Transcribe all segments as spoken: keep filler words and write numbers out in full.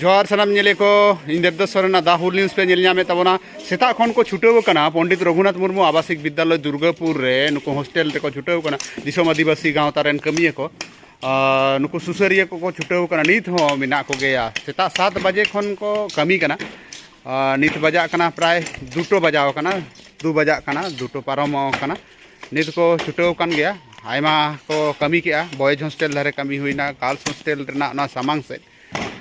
ᱡᱚᱦᱟᱨ ᱥᱟᱱᱟᱢ ᱧᱮᱞᱮ ᱠᱚ, ᱤᱧ ᱫᱮᱵᱫᱟᱥ ᱥᱚᱨᱮᱱᱟᱜ ᱫᱟ ᱦᱩᱞ ᱱᱤᱭᱩᱡᱽ ᱯᱮ ᱧᱮᱞ ᱧᱟᱢᱮᱫ ᱛᱟᱵᱚᱱᱟ᱾ ᱥᱮᱛᱟᱜ ᱠᱷᱚᱱ ᱠᱚ ᱪᱷᱩᱴᱟᱹᱣ ᱟᱠᱟᱱᱟ ᱯᱚᱱᱰᱤᱛ ᱨᱚᱜᱷᱩᱱᱟᱛᱷ ᱢᱩᱨᱢᱩ ᱟᱵᱟᱥᱤᱠ ᱵᱤᱫᱽᱭᱟᱞᱚᱭ ᱫᱩᱨᱜᱟᱯᱩᱨ ᱨᱮ, ᱱᱩᱠᱩ ᱦᱳᱥᱴᱮᱞ ᱨᱮᱠᱚ ᱪᱷᱩᱴᱟᱹᱣ ᱟᱠᱟᱱᱟ᱾ ᱫᱤᱥᱚᱢ ᱟᱹᱫᱤᱵᱟᱹᱥᱤ ᱜᱟᱶᱛᱟ ᱨᱮᱱ ᱠᱟᱹᱢᱤᱭᱟᱹ ᱠᱚ, ᱟᱨ ᱱᱩᱠᱩ ᱥᱩᱥᱟᱹᱨᱤᱭᱟᱹ ᱠᱚᱠᱚ ᱪᱷᱩᱴᱟᱹᱣ ᱟᱠᱟᱱᱟ, ᱱᱤᱛ ᱦᱚᱸ ᱢᱮᱱᱟᱜ ᱠᱚᱜᱮᱭᱟ᱾ ᱥᱮᱛᱟᱜ ᱥᱟᱛ ᱵᱟᱡᱮ ᱠᱷᱚᱱ ᱠᱚ ᱠᱟᱹᱢᱤ ᱠᱟᱱᱟ᱾ ᱟᱨ ᱱᱤᱛ ᱵᱟᱡᱟᱜ ᱠᱟᱱᱟ ᱯᱨᱟᱭ ᱫᱩᱴᱳ ᱵᱟᱡᱟᱣ ᱟᱠᱟᱱᱟ, ᱫᱩ ᱵᱟᱡᱟᱜ ᱠᱟᱱᱟ, ᱫᱩᱴᱳ ᱯᱟᱨᱚᱢ ᱟᱠᱟᱱᱟ᱾ ᱱᱤᱛ ᱠᱚ ᱪᱷᱩᱴᱟᱹᱣ ᱟᱠᱟᱱ ᱜᱮᱭᱟ᱾ ᱟᱭᱢᱟ ᱠᱚ ᱠᱟᱹᱢᱤ ᱠᱮᱜᱼᱟ, ᱵᱚᱭᱮᱡᱽ ᱦᱳᱥᱴᱮᱞ ᱫᱷᱟᱨᱮ ᱠᱟᱹᱢᱤ ᱦᱩᱭᱱᱟ, ᱜᱟᱨᱞᱥ ᱦᱳᱥᱴᱮᱞ ᱨᱮᱱᱟᱜ ᱚᱱᱟ ᱥᱟᱢᱟᱝ ᱥᱮᱫ,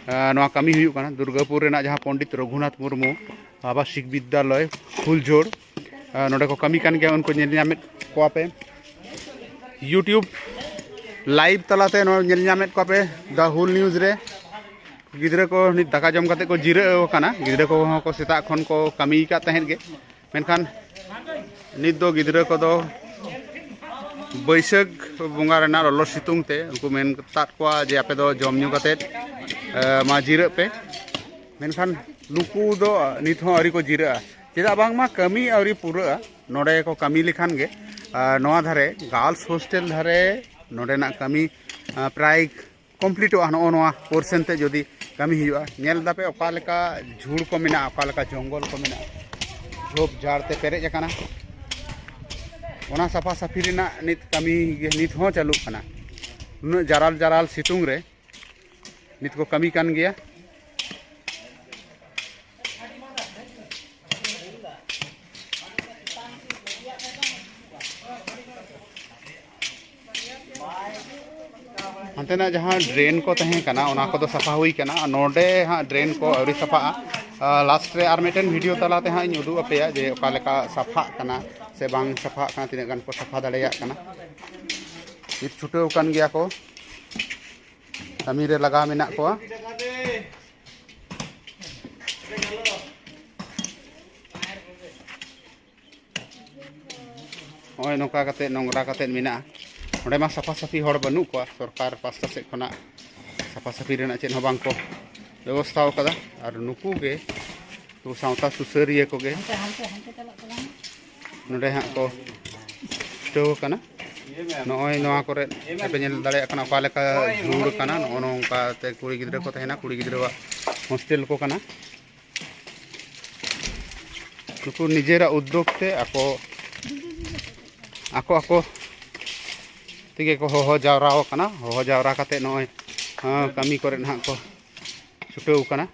ᱟᱨ ᱱᱚᱣᱟ ᱠᱟᱹᱢᱤ ᱦᱩᱭᱩᱜ ᱠᱟᱱᱟ ᱫᱩᱨᱜᱟᱯᱩᱨ ᱨᱮᱱᱟᱜ ᱡᱟᱦᱟᱸ ᱯᱚᱱᱰᱤᱛ ᱨᱚᱜᱷᱩᱱᱟᱛᱷ ᱢᱩᱨᱢᱩ ᱟᱵᱟᱥᱤᱠ ᱵᱤᱫᱽᱭᱟᱞᱚᱭ ᱯᱷᱩᱞᱡᱳᱲ, ᱟᱨ ᱱᱚᱰᱮ ᱠᱚ ᱠᱟᱹᱢᱤ ᱠᱟᱱ ᱜᱮᱭᱟ᱾ ᱩᱱᱠᱩ ᱧᱮᱞ ᱧᱟᱢᱮᱫ ᱠᱚᱣᱟ ᱯᱮ, YouTube live ᱛᱟᱞᱟᱛᱮ ᱱᱚᱣᱟ ᱧᱮᱞ ᱧᱟᱢᱮᱫ ᱠᱚᱣᱟ ᱯᱮ ᱫᱟ ᱦᱩᱞ ᱱᱤᱭᱩᱡᱽ ᱨᱮ᱾ ᱜᱤᱫᱽᱨᱟᱹ ᱠᱚ ᱱᱤᱛ ᱫᱟᱠᱟ ᱡᱚᱢ ᱠᱟᱛᱮ ᱠᱚ ᱡᱤᱨᱟᱹᱣ ᱟᱠᱟᱱᱟ᱾ ᱜᱤᱫᱽᱨᱟᱹ ᱠᱚᱦᱚᱸ ᱠᱚ ᱥᱮᱛᱟᱜ ᱠᱷᱚᱱ ᱠᱚ ᱠᱟᱹᱢᱤ ᱟᱠᱟᱫ ᱛᱟᱦᱮᱸᱫ ᱜᱮ, ᱢᱮᱱᱠᱷᱟᱱ ᱱᱤᱛ ᱫᱚ ᱜᱤᱫᱽᱨᱟᱹ ᱠᱚᱫᱚ ᱵᱟᱹᱭᱥᱟᱹᱠᱷ ᱵᱚᱸᱜᱟ ᱨᱮᱱᱟᱜ ᱞᱚᱞᱚ ᱥᱤᱛᱩᱝ ᱛᱮ ᱩᱱᱠᱩ ᱢᱮᱱ ᱠᱟᱫ ᱠᱚᱣᱟ ᱡᱮ, "ᱟᱯᱮ ᱫᱚ ᱡᱚᱢ ᱧᱩ ᱠᱟᱛᱮᱫ, ᱮ, ᱢᱟ ᱡᱤᱨᱟᱹᱜ ᱯᱮ᱾" ᱢᱮᱱᱠᱷᱟᱱ ᱱᱩᱠᱩ ᱫᱚ ᱱᱤᱛ ᱦᱚᱸ ᱟᱹᱣᱨᱤ ᱠᱚ ᱡᱤᱨᱟᱹᱜᱼᱟ, ᱪᱮᱫᱟᱜ ᱵᱟᱝᱢᱟ ᱠᱟᱹᱢᱤ ᱟᱹᱣᱨᱤ ᱯᱩᱨᱟᱹᱜᱼᱟ᱾ ᱱᱚᱰᱮ ᱠᱚ ᱠᱟᱹᱢᱤ ᱞᱮᱠᱷᱟᱱ ᱜᱮ, ᱟᱨ ᱱᱚᱣᱟ ᱫᱷᱟᱨᱮ ᱜᱟᱨᱞᱥ ᱦᱳᱥᱴᱮᱞ ᱫᱷᱟᱨᱮ ᱱᱚᱰᱮᱱᱟᱜ ᱠᱟᱹᱢᱤ, ᱟ, ᱯᱨᱟᱭ ᱠᱚᱢᱯᱞᱤᱴᱚᱜᱼᱟ᱾ ᱱᱚᱜᱼᱚ ᱱᱚᱣᱟ ᱯᱳᱨᱥᱮᱱ ᱛᱮ ᱡᱩᱫᱤ ᱠᱟᱹᱢᱤ ᱦᱩᱭᱩᱜᱼᱟ, ᱧᱮᱞ ᱫᱟᱯᱮ ᱚᱠᱟ ᱞᱮᱠᱟ ᱡᱷᱩᱲ ᱠᱚ ᱢᱮᱱᱟᱜᱼᱟ, ᱚᱠᱟ ᱞᱮᱠᱟ ᱡᱚᱝᱜᱚᱞ ᱠᱚ ᱢᱮᱱᱟᱜᱼᱟ, ᱡᱷᱳᱯ ᱡᱷᱟᱲ ᱛᱮ ᱯᱮᱨᱮᱡ ᱟᱠᱟᱱᱟ᱾ ᱚᱱᱟ ᱥᱟᱯᱷᱟ ᱥᱟᱹᱯᱷᱤ ᱨᱮᱱᱟᱜ ᱱᱤᱛ ᱠᱟᱹᱢᱤ ᱜᱮ ᱱᱤᱛ ᱦᱚᱸ ᱪᱟᱹᱞᱩᱜ ᱠᱟᱱᱟ᱾ ᱩᱱᱟᱹᱜ ᱡᱟᱨᱟᱞ ᱡᱟᱨᱟᱞ ᱥᱤᱛᱩᱝ ᱨᱮ ᱱᱤᱛ ᱠᱚ ᱠᱟᱹᱢᱤ ᱠᱟᱱ ᱜᱮᱭᱟ᱾ ᱦᱟᱱᱛᱮᱱᱟᱜ ᱡᱟᱦᱟᱸ ᱰᱨᱮᱱ ᱠᱚ ᱛᱟᱦᱮᱸ ᱠᱟᱱᱟ, ᱚᱱᱟ ᱠᱚᱫᱚ ᱥᱟᱯᱷᱟ ᱦᱩᱭ ᱠᱟᱱᱟ᱾ ᱟᱨ ᱱᱚᱰᱮ ᱦᱟᱸᱜ ᱰᱨᱮᱱ ᱠᱚ ᱟᱹᱣᱨᱤ ᱥᱟᱯᱷᱟᱜᱼᱟ᱾ ᱟᱨ ᱞᱟᱥᱴ ᱨᱮ ᱟᱨ ᱢᱤᱫᱴᱮᱱ ᱵᱷᱤᱰᱤᱭᱳ ᱛᱟᱞᱟᱛᱮ ᱦᱟᱸᱜ ᱤᱧ ᱩᱫᱩᱜ ᱟᱯᱮᱭᱟ ᱡᱮ ᱚᱠᱟ ᱞᱮᱠᱟ ᱥᱟᱯᱷᱟᱜ ᱠᱟᱱᱟ ᱥᱮ ᱵᱟᱝ ᱥᱟᱯᱷᱟᱜ ᱠᱟᱱᱟ, ᱛᱤᱱᱟᱹᱜ ᱜᱟᱱ ᱠᱚ ᱥᱟᱯᱷᱟ ᱫᱟᱲᱮᱭᱟᱜ ᱠᱟᱱᱟ᱾ ᱱᱤᱛ ᱪᱷᱩᱴᱟᱹᱣ ᱟᱠᱟᱱ ᱜᱮᱭᱟ ᱠᱚ, ᱠᱟᱹᱢᱤ ᱨᱮ ᱞᱟᱜᱟᱣ ᱢᱮᱱᱟᱜ ᱠᱚᱣᱟ᱾ ᱱᱚᱜᱼᱚᱭ ᱱᱚᱝᱠᱟ ᱠᱟᱛᱮ ᱱᱚᱝᱨᱟ ᱠᱟᱛᱮ ᱢᱮᱱᱟᱜᱼᱟ᱾ ᱱᱚᱰᱮ ᱢᱟ ᱥᱟᱯᱷᱟ ᱥᱟᱹᱯᱷᱤ ᱦᱚᱲ ᱵᱟᱹᱱᱩᱜ ᱠᱚᱣᱟ, ᱥᱚᱨᱠᱟᱨ ᱯᱟᱥᱴᱟ ᱥᱮᱫ ᱠᱷᱚᱱᱟᱜ ᱥᱟᱯᱷᱟ ᱥᱟᱹᱯᱷᱤ ᱨᱮᱱᱟᱜ ᱪᱮᱫ ᱦᱚᱸ ᱵᱟᱝ ᱠᱚ ᱵᱮᱵᱚᱥᱛᱷᱟ ᱟᱠᱟᱫᱟ᱾ ᱟᱨ ᱱᱩᱠᱩ ᱜᱮ ᱱᱩᱠᱩ ᱥᱟᱶᱛᱟ ᱥᱩᱥᱟᱹᱨᱤᱭᱟᱹ ᱠᱚᱜᱮ ᱱᱚᱰᱮ ᱦᱟᱸᱜ ᱠᱚ ᱪᱷᱩᱴᱟᱹᱣ ᱟᱠᱟᱱᱟ᱾ ᱱᱚᱜᱼᱚᱭ ᱱᱚᱣᱟ ᱠᱚᱨᱮ ᱟᱯᱮ ᱧᱮᱞ ᱫᱟᱲᱮᱭᱟᱜ ᱠᱟᱱᱟ ᱚᱠᱟ ᱞᱮᱠᱟ ᱡᱷᱩᱲ ᱠᱟᱱᱟ᱾ ᱱᱚᱜᱼᱚ ᱱᱚᱝᱠᱟ ᱛᱮ ᱠᱩᱲᱤ ᱜᱤᱫᱽᱨᱟᱹ ᱠᱚ ᱛᱟᱦᱮᱱᱟ, ᱠᱩᱲᱤ ᱜᱤᱫᱽᱨᱟᱹᱣᱟᱜ ᱦᱳᱥᱴᱮᱞ ᱠᱚ ᱠᱟᱱᱟ᱾ ᱱᱩᱠᱩ ᱱᱤᱡᱮᱨᱟᱜ ᱩᱫᱽᱫᱳᱜᱽ ᱛᱮ ᱟᱠᱚ ᱟᱠᱚ ᱟᱠᱚ ᱛᱮᱜᱮ ᱠᱚ ᱦᱚᱦᱚ ᱡᱟᱣᱨᱟ ᱟᱠᱟᱱᱟ᱾ ᱦᱚᱦᱚ ᱡᱟᱣᱨᱟ ᱠᱟᱛᱮ ᱱᱚᱜᱼᱚᱭ, ᱦᱮᱸ, ᱠᱟᱹᱢᱤ ᱠᱚᱨᱮ ᱱᱟᱦᱟᱜ ᱠᱚ ᱪᱷᱩᱴᱟᱹᱣ ᱟᱠᱟᱱᱟ᱾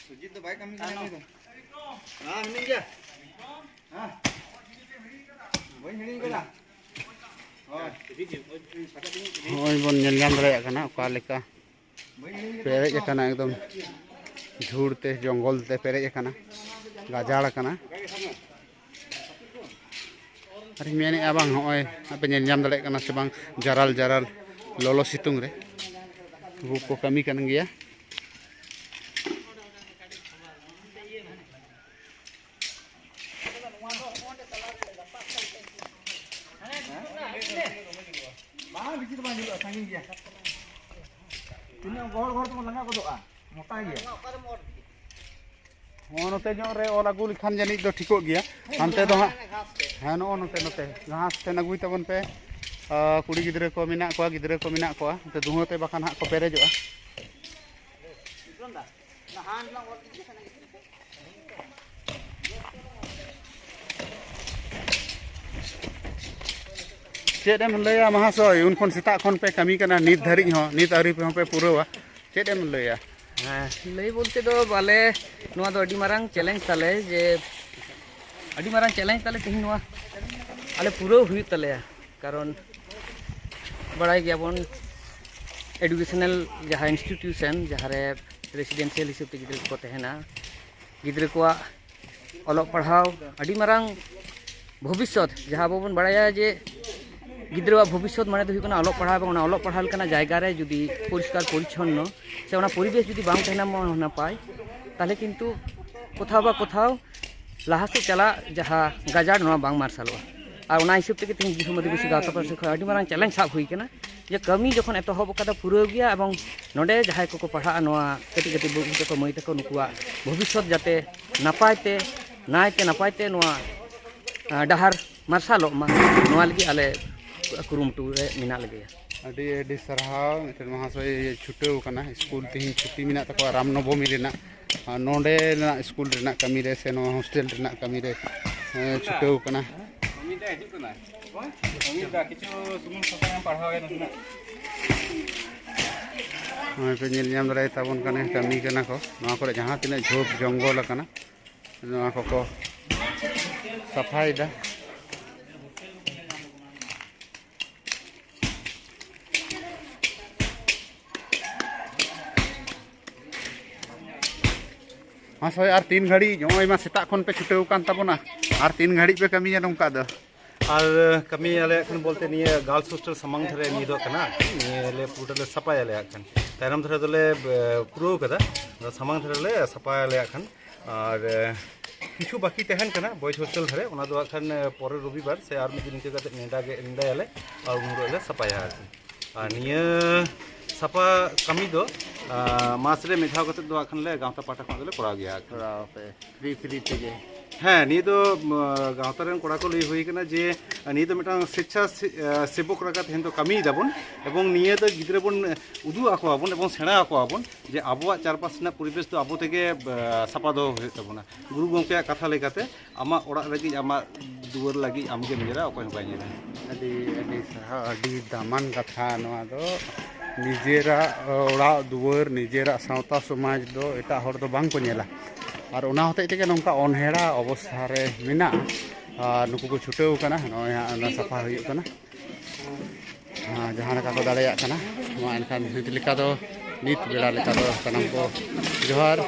ᱥᱩᱡᱤᱛ ᱫᱚ ᱵᱟᱭ ᱠᱟᱹᱢᱤ ᱠᱟᱱᱟ ᱱᱩᱭ ᱫᱚ᱾ ᱦᱮᱸ, ᱢᱤᱱᱟᱹᱧ ᱜᱮᱭᱟ᱾ ᱦᱮᱸ᱾ ᱵᱟᱹᱧ ᱦᱤᱲᱤᱧ ᱠᱟᱫᱟ᱾ ᱦᱳᱭ᱾ ᱱᱚᱜᱼᱚᱭ ᱵᱚᱱ ᱧᱮᱞ ᱧᱟᱢ ᱫᱟᱲᱮᱭᱟᱜ ᱠᱟᱱᱟ ᱚᱠᱟ ᱞᱮᱠᱟ ᱯᱮᱨᱮᱡ ᱟᱠᱟᱱᱟ, ᱮᱠᱫᱚᱢ ᱡᱷᱩᱲ ᱛᱮ, ᱡᱚᱝᱜᱚᱞ ᱛᱮ ᱯᱮᱨᱮᱡ ᱟᱠᱟᱱᱟ, ᱜᱟᱡᱟᱲ ᱟᱠᱟᱱᱟ᱾ ᱟᱨᱤᱧ ᱢᱮᱱᱮᱫᱼᱟ ᱵᱟᱝ, ᱱᱚᱜᱼᱚᱭ ᱟᱯᱮ ᱧᱮᱞ ᱧᱟᱢ ᱫᱟᱲᱮᱭᱟᱜ ᱠᱟᱱᱟ ᱥᱮ ᱵᱟᱝ, ᱡᱟᱨᱟᱞ ᱡᱟᱨᱟᱞ ᱞᱚᱞᱚ ᱥᱤᱛᱩᱝ ᱨᱮ ᱩᱱᱠᱩ ᱠᱚ ᱠᱟᱹᱢᱤ ᱠᱟᱱ ᱜᱮᱭᱟ᱾ ᱵᱟᱝ, ᱵᱮᱥᱤ ᱫᱚ ᱵᱟᱝ ᱡᱷᱟᱹᱞᱩᱜᱼᱟ, ᱥᱟᱺᱜᱤᱧ ᱜᱮᱭᱟ᱾ ᱛᱤᱱᱟᱹᱜ ᱜᱚᱦᱚᱲ ᱜᱚᱦᱚᱲ ᱛᱮᱵᱚᱱ ᱞᱟᱸᱜᱟ ᱜᱚᱫᱚᱜᱼᱟ, ᱢᱚᱴᱟ ᱜᱮᱭᱟ᱾ ᱦᱚᱸ, ᱱᱚᱛᱮ ᱧᱚᱜ ᱨᱮ ᱚᱞ ᱟᱹᱜᱩ ᱞᱮᱠᱷᱟᱱ ᱡᱟᱹᱱᱤᱡ ᱫᱚ ᱴᱷᱤᱠᱚᱜ ᱜᱮᱭᱟ᱾ ᱦᱟᱱᱛᱮ ᱫᱚ ᱦᱟᱸᱜ, ᱦᱮᱸ, ᱱᱚᱜᱼᱚ ᱱᱚᱛᱮ, ᱱᱚᱛᱮ ᱜᱷᱟᱥ ᱴᱷᱮᱱ ᱟᱹᱜᱩᱭ ᱛᱟᱵᱚᱱ ᱯᱮ᱾ ᱟᱨ ᱠᱩᱲᱤ ᱜᱤᱫᱽᱨᱟᱹ ᱠᱚ ᱢᱮᱱᱟᱜ ᱠᱚᱣᱟ, ᱜᱤᱫᱽᱨᱟᱹ ᱠᱚ ᱢᱮᱱᱟᱜ ᱠᱚᱣᱟ, ᱱᱚᱛᱮ ᱫᱷᱩᱣᱟᱹ ᱛᱮ ᱵᱟᱠᱷᱟᱱ ᱦᱟᱸᱜ ᱠᱚ ᱯᱮᱨᱮᱡᱚᱜᱼᱟ᱾ ᱪᱮᱫ ᱮᱢ ᱞᱟᱹᱭᱟ ᱢᱟᱦᱟᱥᱚᱭ, ᱩᱱ ᱠᱷᱚᱱ ᱥᱮᱛᱟᱜ ᱠᱷᱚᱱ ᱯᱮ ᱠᱟᱹᱢᱤ ᱠᱟᱱᱟ, ᱱᱤᱛ ᱫᱷᱟᱹᱨᱤᱡ ᱦᱚᱸ, ᱱᱤᱛ ᱟᱹᱣᱨᱤ ᱦᱚᱸ ᱯᱮ ᱯᱩᱨᱟᱹᱣᱟ, ᱪᱮᱫ ᱮᱢ ᱞᱟᱹᱭᱟ? ᱦᱮᱸ, ᱞᱟᱹᱭ ᱵᱚᱞᱛᱮ ᱫᱚ ᱟᱞᱮ ᱱᱚᱣᱟ ᱫᱚ ᱟᱹᱰᱤ ᱢᱟᱨᱟᱝ ᱪᱮᱞᱮᱧᱡᱽ ᱛᱟᱞᱮ, ᱡᱮ ᱟᱹᱰᱤ ᱢᱟᱨᱟᱝ ᱪᱮᱞᱮᱧᱡᱽ ᱛᱟᱞᱮ ᱛᱮᱦᱮᱧ ᱱᱚᱣᱟ ᱟᱞᱮ ᱯᱩᱨᱟᱹᱣ ᱦᱩᱭᱩᱜ ᱛᱟᱞᱮᱭᱟ, ᱠᱟᱨᱚᱱ ᱵᱟᱲᱟᱭ ᱜᱮᱭᱟᱵᱚᱱ ᱮᱰᱩᱠᱮᱥᱚᱱᱟᱞ ᱡᱟᱦᱟᱸ ᱤᱱᱥᱴᱤᱴᱤᱭᱩᱥᱚᱱ ᱡᱟᱦᱟᱸ ᱨᱮ ᱨᱮᱥᱤᱰᱮᱱᱥᱤᱭᱟᱞ ᱦᱤᱥᱟᱹᱵ ᱛᱮ ᱜᱤᱫᱽᱨᱟᱹ ᱠᱚᱠᱚ ᱛᱟᱦᱮᱱᱟ, ᱜᱤᱫᱽᱨᱟᱹ ᱠᱚᱣᱟᱜ ᱚᱞᱚᱜ ᱯᱟᱲᱦᱟᱣ ᱟᱹᱰᱤ ᱢᱟᱨᱟᱝ ᱵᱷᱚᱵᱤᱥᱥᱚᱛ, ᱡᱟᱦᱟᱸ ᱟᱵᱚ ᱵᱚᱱ ᱵᱟᱲᱟᱭᱟ ᱡᱮ ᱜᱤᱫᱽᱨᱟᱹᱣᱟᱜ ᱵᱷᱚᱵᱤᱥᱥᱚᱛ ᱢᱟᱱᱮ ᱫᱚ ᱦᱩᱭᱩᱜ ᱠᱟᱱᱟ ᱚᱞᱚᱜ ᱯᱟᱲᱦᱟᱣ, ᱮᱵᱚᱝ ᱚᱱᱟ ᱚᱞᱚᱜ ᱯᱟᱲᱦᱟᱣ ᱞᱮᱠᱟᱱᱟᱜ ᱡᱟᱭᱜᱟ ᱨᱮ ᱡᱩᱫᱤ ᱯᱚᱨᱤᱥᱠᱟᱨ ᱯᱚᱨᱤᱪᱷᱚᱱᱱᱚ ᱥᱮ ᱚᱱᱟ ᱯᱚᱨᱤᱵᱮᱥ ᱡᱩᱫᱤ ᱵᱟᱝ ᱛᱟᱦᱮᱱᱟ ᱢᱚᱱ ᱱᱟᱯᱟᱭ, ᱛᱟᱦᱚᱞᱮ ᱠᱤᱱᱛᱩ ᱠᱚᱛᱷᱟᱣ ᱵᱟ ᱠᱚᱛᱷᱟᱣ ᱞᱟᱦᱟ ᱥᱮᱫ ᱪᱟᱞᱟᱜ ᱡᱟᱦᱟᱸ ᱜᱟᱡᱟᱲ, ᱱᱚᱣᱟ ᱵᱟᱝ ᱢᱟᱨᱥᱟᱞᱚᱜᱼᱟ᱾ ᱟᱨ ᱚᱱᱟ ᱦᱤᱥᱟᱹᱵ ᱛᱮᱜᱮ ᱛᱮᱦᱮᱧ ᱵᱤᱥᱥᱚ ᱟᱹᱫᱤᱵᱟᱹᱥᱤ ᱜᱟᱶᱛᱟ ᱯᱟᱹᱨᱥᱤ ᱠᱷᱚᱱ ᱟᱹᱰᱤ ᱢᱟᱨᱟᱝ ᱪᱮᱞᱮᱧᱡᱽ ᱥᱟᱵ ᱦᱩᱭ ᱠᱟᱱᱟ ᱡᱮ ᱠᱟᱹᱢᱤ ᱡᱚᱠᱷᱚᱱ ᱮᱛᱚᱦᱚᱵ ᱟᱠᱟᱫᱟ ᱯᱩᱨᱟᱹᱣ ᱜᱮᱭᱟ, ᱮᱵᱚᱝ ᱱᱚᱰᱮ ᱡᱟᱦᱟᱸᱭ ᱠᱚᱠᱚ ᱯᱟᱲᱦᱟᱜᱼᱟ, ᱱᱚᱣᱟ ᱠᱟᱹᱴᱤᱡ ᱠᱟᱹᱴᱤᱡ ᱵᱟᱹᱵᱩ ᱛᱟᱠᱚ ᱢᱟᱹᱭ ᱛᱟᱠᱚ ᱱᱩᱠᱩᱣᱟᱜ ᱵᱷᱚᱵᱤᱥᱥᱚᱛ ᱡᱟᱛᱮ ᱱᱟᱯᱟᱭ ᱛᱮ, ᱱᱟᱭ ᱛᱮ ᱱᱟᱯᱟᱭ ᱛᱮ ᱱᱚᱣᱟ, ᱟᱸ, ᱰᱟᱦᱟᱨ ᱢᱟᱨᱥᱟᱞᱚᱜ ᱢᱟ, ᱱᱚᱣᱟ ᱞᱟᱹᱜᱤᱫ ᱟᱞᱮ ᱠᱩᱨᱩᱢᱩᱴᱩ ᱨᱮ ᱢᱮᱱᱟᱜ ᱞᱮᱜᱮᱭᱟ᱾ ᱟᱹᱰᱤ ᱟᱹᱰᱤ ᱥᱟᱨᱦᱟᱣ᱾ ᱢᱤᱫᱴᱮᱱ ᱢᱚᱦᱟᱥᱚᱭ ᱪᱷᱩᱴᱟᱹᱣ ᱠᱟᱱᱟ, ᱥᱠᱩᱞ ᱛᱮᱦᱮᱧ ᱪᱷᱩᱴᱤ ᱢᱮᱱᱟᱜ ᱛᱟᱠᱚᱣᱟ ᱨᱟᱢ ᱱᱚᱵᱚᱢᱤ ᱨᱮᱱᱟᱜ᱾ ᱟᱨ ᱱᱚᱰᱮ ᱨᱮᱱᱟᱜ ᱥᱠᱩᱞ ᱨᱮᱱᱟᱜ ᱠᱟᱹᱢᱤ ᱨᱮ ᱥᱮ ᱱᱚᱣᱟ ᱦᱳᱥᱴᱮᱞ ᱨᱮᱱᱟᱜ ᱠᱟᱹᱢᱤ ᱨᱮ, ᱮ, ᱪᱷᱩᱴᱟᱹᱣ ᱠᱟᱱᱟ᱾ ᱱᱚᱜᱼᱚᱭ ᱯᱮ ᱧᱮᱞ ᱧᱟᱢ ᱫᱟᱲᱮᱭᱟᱛᱟᱵᱚᱱ ᱠᱟᱱᱟ, ᱠᱟᱹᱢᱤ ᱠᱟᱱᱟ ᱠᱚ᱾ ᱱᱚᱣᱟ ᱠᱚᱨᱮ ᱡᱟᱦᱟᱸ ᱛᱤᱱᱟᱹᱜ ᱡᱷᱳᱯ ᱡᱚᱝᱜᱚᱞ ᱟᱠᱟᱱᱟ, ᱱᱚᱣᱟ ᱠᱚᱠᱚ ᱥᱟᱯᱷᱟᱭᱮᱫᱟ᱾ ᱢᱟᱥᱮ ᱟᱨ ᱛᱤᱱ ᱜᱷᱟᱹᱲᱤᱡ? ᱱᱚᱜᱼᱚᱭ ᱢᱟ ᱥᱮᱛᱟᱜ ᱠᱷᱚᱱ ᱯᱮ ᱪᱷᱩᱴᱟᱹᱣ ᱟᱠᱟᱱ ᱛᱟᱵᱚᱱᱟ, ᱟᱨ ᱛᱤᱱ ᱜᱷᱟᱹᱲᱤᱡ ᱯᱮ ᱠᱟᱹᱢᱤᱭᱟ ᱱᱚᱝᱠᱟ ᱫᱚ? ᱟᱨ ᱠᱟᱹᱢᱤᱭᱟᱞᱮ ᱦᱟᱸᱜ ᱠᱷᱟᱱ ᱵᱚᱞᱛᱮ ᱱᱤᱭᱟᱹ ᱜᱟᱨᱞᱥ ᱦᱳᱥᱴᱮᱞ ᱥᱟᱢᱟᱝ ᱫᱷᱟᱨᱮ ᱱᱤᱭᱟᱹ ᱫᱚ ᱠᱟᱱᱟ, ᱱᱤᱭᱟᱹ ᱞᱮ ᱯᱩᱨᱟᱹ ᱞᱮ ᱥᱟᱯᱷᱟᱭᱟᱞᱮ ᱦᱟᱸᱜ ᱠᱷᱟᱱ᱾ ᱛᱟᱭᱱᱚᱢ ᱫᱷᱟᱨᱮ ᱫᱚᱞᱮ, ᱮ, ᱯᱩᱨᱟᱹᱣ ᱠᱟᱫᱟ, ᱟᱫᱚ ᱥᱟᱢᱟᱝ ᱫᱷᱟᱨᱮ ᱞᱮ ᱥᱟᱯᱷᱟᱭᱟᱞᱮ ᱦᱟᱸᱜ ᱠᱷᱟᱱ᱾ ᱟᱨ, ᱮ, ᱠᱤᱪᱷᱩ ᱵᱟᱹᱠᱤ ᱛᱟᱦᱮᱱ ᱠᱟᱱᱟ ᱵᱚᱭᱮᱡᱽ ᱦᱳᱥᱴᱮᱞ ᱫᱷᱟᱨᱮ, ᱚᱱᱟ ᱫᱚ ᱦᱟᱸᱜ ᱠᱷᱟᱱ, ᱮ, ᱯᱚᱨᱮᱨ ᱨᱚᱵᱤᱵᱟᱨ ᱥᱮ ᱟᱨ ᱢᱤᱫ ᱫᱤᱱ ᱤᱱᱠᱟᱹ ᱠᱟᱛᱮ ᱱᱮᱰᱟ ᱜᱮ, ᱱᱮᱰᱟᱭᱟᱞᱮ ᱟᱨ ᱩᱱ ᱦᱤᱞᱳᱜ ᱞᱮ ᱥᱟᱯᱷᱟᱭᱟ ᱟᱨᱠᱤ᱾ ᱟᱨ ᱱᱤᱭᱟᱹ ᱥᱟᱯᱷᱟ ᱠᱟᱹᱢᱤ ᱫᱚ, ᱟ, ᱢᱟᱥ ᱨᱮ ᱢᱤᱫ ᱫᱷᱟᱣ ᱠᱟᱛᱮ ᱫᱚ ᱦᱟᱸᱜ ᱠᱷᱟᱱ ᱞᱮ ᱜᱟᱶᱛᱟ ᱯᱟᱦᱴᱟ ᱠᱷᱚᱱᱟᱜ ᱫᱚᱞᱮ ᱠᱚᱨᱟᱣ ᱜᱮᱭᱟ ᱟᱨᱠᱤ᱾ ᱠᱚᱨᱟᱣ ᱯᱮ, ᱯᱷᱨᱤ ᱯᱷᱨᱤ ᱛᱮᱜᱮ᱾ ᱦᱮᱸ, ᱱᱤᱭᱟᱹ ᱫᱚ, ᱩᱢ, ᱜᱟᱶᱛᱟ ᱨᱮᱱ ᱠᱚᱲᱟ ᱠᱚ ᱞᱟᱹᱭ ᱦᱩᱭ ᱠᱟᱱᱟ ᱡᱮ, ᱱᱤᱭᱟᱹ ᱫᱚ ᱢᱤᱫᱴᱟᱝ ᱥᱮᱪᱪᱷᱟ ᱥᱮ-, ᱮ, ᱥᱮᱵᱚᱠ ᱞᱮᱠᱟ ᱛᱮᱦᱮᱧ ᱫᱚ ᱠᱟᱹᱢᱤᱭ ᱫᱟᱵᱚᱱ, ᱮᱵᱚᱝ ᱱᱤᱭᱟᱹ ᱫᱚ ᱜᱤᱫᱽᱨᱟᱹ ᱵᱚᱱ ᱩᱫᱩᱜ ᱟᱠᱚᱣᱟᱵᱚᱱ ᱮᱵᱚᱝ ᱥᱮᱬᱟ ᱟᱠᱚᱣᱟᱵᱚᱱ ᱡᱮ ᱟᱵᱚᱣᱟᱜ ᱪᱟᱨᱯᱟᱥ ᱨᱮᱱᱟᱜ ᱯᱚᱨᱤᱵᱮᱥ ᱫᱚ ᱟᱵᱚ ᱛᱮᱜᱮ, ᱮ, ᱥᱟᱯᱷᱟ ᱫᱚᱦᱚ ᱦᱩᱭᱩᱜ ᱛᱟᱵᱚᱱᱟ᱾ ᱜᱩᱨᱩ ᱜᱚᱢᱠᱮᱭᱟᱜ ᱠᱟᱛᱷᱟ ᱞᱮᱠᱟᱛᱮ, ᱟᱢᱟᱜ ᱚᱲᱟᱜ ᱞᱟᱹᱜᱤᱫ, ᱟᱢᱟᱜ ᱫᱩᱣᱟᱹᱨ ᱞᱟᱹᱜᱤᱫ ᱟᱢ ᱜᱮᱢ ᱧᱮᱞᱟ, ᱚᱠᱚᱭ ᱦᱚᱸ ᱵᱟᱭ ᱧᱮᱞᱟ᱾ ᱟᱹᱰᱤ, ᱟᱹᱰᱤ ᱥᱟᱨᱦᱟᱣ, ᱟᱹᱰᱤ ᱫᱟᱢᱟᱱ ᱠᱟᱛᱷᱟ ᱱᱚᱣᱟ ᱫᱚ᱾ ᱱᱤᱡᱮᱨᱟᱜ ᱚᱲᱟᱜ ᱫᱩᱣᱟᱹᱨ, ᱱᱤᱡᱮᱨᱟᱜ ᱥᱟᱶᱛᱟ ᱥᱚᱢᱟᱡᱽ ᱫᱚ ᱮᱴᱟᱜ ᱦᱚᱲ ᱫᱚ ᱵᱟᱝ ᱠᱚ ᱧᱮᱞᱟ, ᱟᱨ ᱚᱱᱟ ᱦᱚᱛᱮᱡ ᱛᱮᱜᱮ ᱱᱚᱝᱠᱟ ᱚᱱᱦᱮᱲᱟ ᱚᱵᱚᱥᱛᱷᱟ ᱨᱮ ᱢᱮᱱᱟᱜᱼᱟ᱾ ᱟᱨ ᱱᱩᱠᱩ ᱠᱚ ᱪᱷᱩᱴᱟᱹᱣ ᱠᱟᱱᱟ, ᱱᱚᱜᱼᱚᱭ ᱦᱟᱸᱜ ᱚᱱᱟ ᱥᱟᱯᱷᱟ ᱦᱩᱭᱩᱜ ᱠᱟᱱᱟ᱾ ᱟᱨ ᱡᱟᱦᱟᱸ ᱞᱮᱠᱟ ᱠᱚ ᱫᱟᱲᱮᱭᱟᱜ ᱠᱟᱱᱟ᱾ ᱢᱟ ᱮᱱᱠᱷᱟᱱ ᱱᱤᱛ ᱞᱮᱠᱟ ᱫᱚ, ᱱᱤᱛ ᱵᱮᱲᱟ ᱞᱮᱠᱟ ᱫᱚ ᱥᱟᱱᱟᱢ ᱠᱚ ᱡᱚᱦᱟᱨ᱾